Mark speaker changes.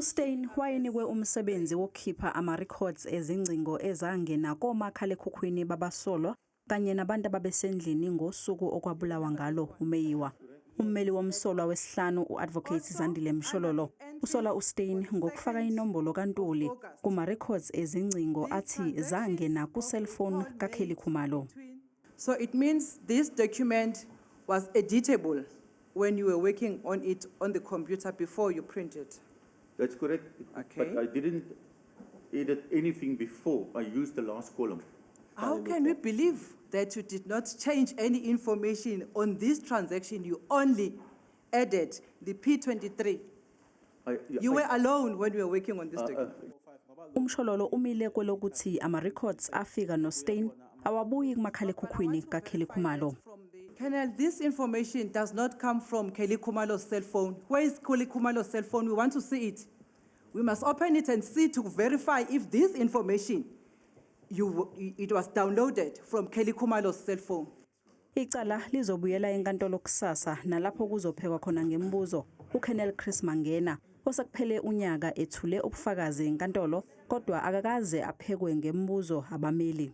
Speaker 1: USteyn wayenikwe umsebenzi wokukhipha ama-records ezingcingo ezangena komakhalekhukhwini babasolwa kanye nabantu ababesendlini ngosuku okwabulawa ngalo uMeyiwa. Ummeli womsolwa wesihlanu u-Advocate Zandile Mshololo usola uSteyn ngokufaka inombolo kaNtuli kuma-records ezingcingo athi zangena ku-cellphone kaKelly Khumalo.
Speaker 2: So it means this document was editable when you were working on it on the computer before you print it.
Speaker 3: That's correct.
Speaker 2: Okay.
Speaker 3: But I didn't edit anything before. I used the last column.
Speaker 2: How can we believe that you did not change any information on this transaction? You only added the P23. You were alone when we were working on this document.
Speaker 1: Umshololo umile kwelokuthi ama-records afika noSteyn awabuyi kumakhalekhukhwini kaKelly Khumalo.
Speaker 2: Colonel, this information does not come from Kelly Khumalo's cell phone. Where is Kelly Khumalo's cell phone? We want to see it. We must open it and see to verify if this information it was downloaded from Kelly Khumalo's cell phone.
Speaker 1: Icala lizobuyela enkantolo kusasa nalapho kuzophekwa khona ngemibuzo uColonel Chris Mangena osekuphele unyaka ethule ubufakazi enkantolo kodwa akakaze aphekwe ngemibuzo abameli.